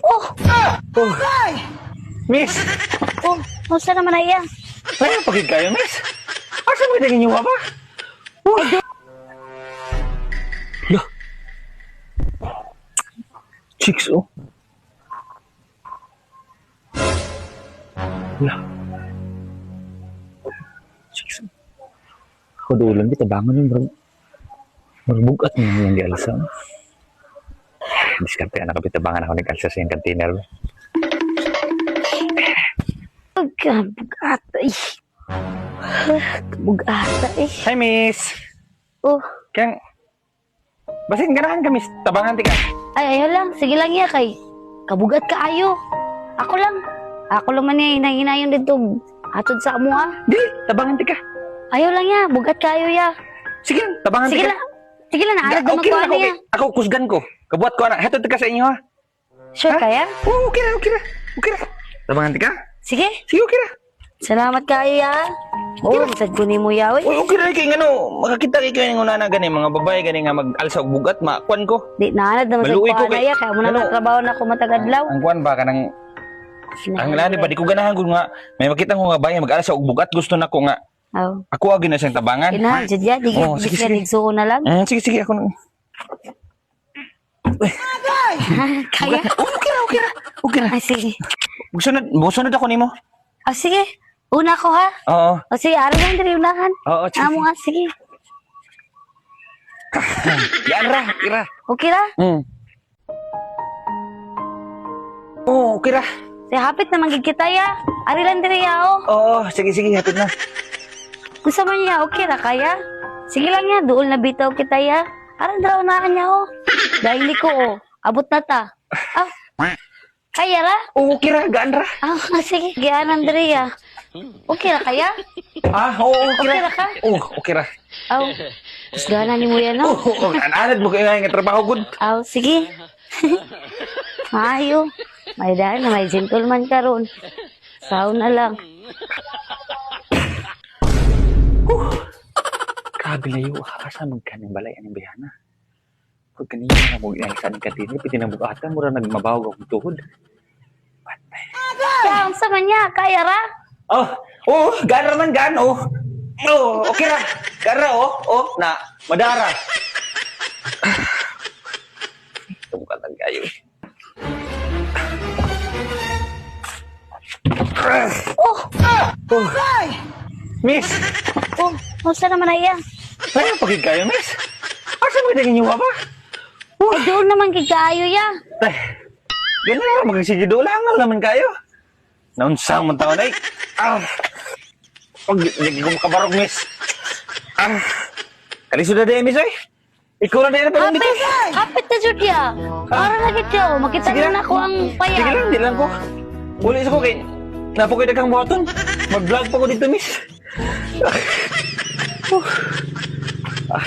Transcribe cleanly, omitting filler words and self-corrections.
Oh! Oh. Miss! Oh, unsa naman na iya? Ay, pagid kayo, miss. Asa mo kita inyo ba? Oh. Lah. Chicks, oh. Lah. Chicks, oh. Ako dulan, di tabangan yung brag. Magbugat mo yung gialsa. Diskarte anak, kapitabangan ako nag-alsa sa yung container. Bugat eh. Bugata eh. Hi, miss. Oh, Kaya, basin ganahan ka, miss. Tabangan ti ka. Ay, ayaw lang. Sige lang iya kay. Kabugat ka ayo. Ako lang. Ako lang man niya hinahinayon dito. Atod sa amo ah. Di, tabangan ti ka. Ayaw lang ya. Bugat kayo ya. Sige lang, tabangan ti Sige ka. lang. Sige lang, naanad Ga- naman okay ko lang ano ako, ya. okay. Ako, kusgan ko. Kabuhat ko, anak. Hatod ka sa inyo, ha? Sure Ha? kaya? Oo, okay ra, okay ra. Okay ra. Tabangan ti ka? Sige. Sige, okay ra. Salamat kayo ya. Oh, sad ko nimo ya oy. Uy, okay ra kay ngano, makakita kay kayo ng una na gani mga babae gani nga mag-alsa og bugat, makuan ko. Di naanad naman sa Maluoy ko ko kay- ya kaya mo na Ano? trabaho na ako matagadlaw. Ang kuan ba kanang ang lani ba di ko ganahan gud nga may makita ko nga babae mag-alsa og bugat gusto na ko nga Aw. ako agi na siyang tabangan. Ina, jud ya, di Oh, di sige, siya sige. nigsuo na lang. Sige sige ako na. Kaya? Oh, okay ra, okay ra. Okay ra. Ay, sige. Musunod, musunod ako nimo. Ah, sige. Una ko ha. Oo. O sige, araw lang diri unahan. Oo, sige. Amo nga, sige. Yan ra, ira. Okay ra? Oh, okay ra. Sige, hapit naman gid kita ya. Ari lang diri ya oh. Oo, sige sige, hapit na. Unsa man ya, okay ra kaya? Sige lang ya, duol na bitaw kita ya. Aran dra unahan niya oh. Dahil ko oh. Abot na ta. Ah. Kaya ra? Oh, okay ra, gaan ra. Ah, sige, gianan diri ya. Okay ra kaya? Ah, oo, okay Okay ra. ra ka? Oh, okay ra. Aw. Kusgana ni mo yan, no? Oh, oh, anad mo kayo nga trabaho gud. Aw, sige. Maayo. May dahil na may gentleman karon. Saw na lang. Grabe layo, asa man ka ng balay aning bayana. Pag kanina na mo inalsa ng katini, piti na bugata, mura nagmabawag akong tuhod. Patay. Kaya, unsa man niya? Kaya ra? Oh, oh, gaan ra man gaan, oh. Oh, okay ra. Gaan ra, oh, oh, na, madara. Tumukatang kayo. Oh! Oh. Miss! Oh, unsa naman na iya? Ay, pagid kayo, miss. Asa mo kita inyo ba? Ay, doon naman kay kaayo ya. Tay, ganun lang, magsige doon lang naman kayo. Naunsang man taon ay. Ah! Pag, lagi ko makabarog, miss. Ah! Kaliso na din, miss, oy. Ikaw na din na parang dito. Hapit, hapit na jud ya. Para na gid yo, makita Sige na lang. nako ang paya. Sige lang, di lang ko. Uli sa ko kay Napo ko'y daghang buhaton. Mag-vlog pa ko dito, miss. Ah.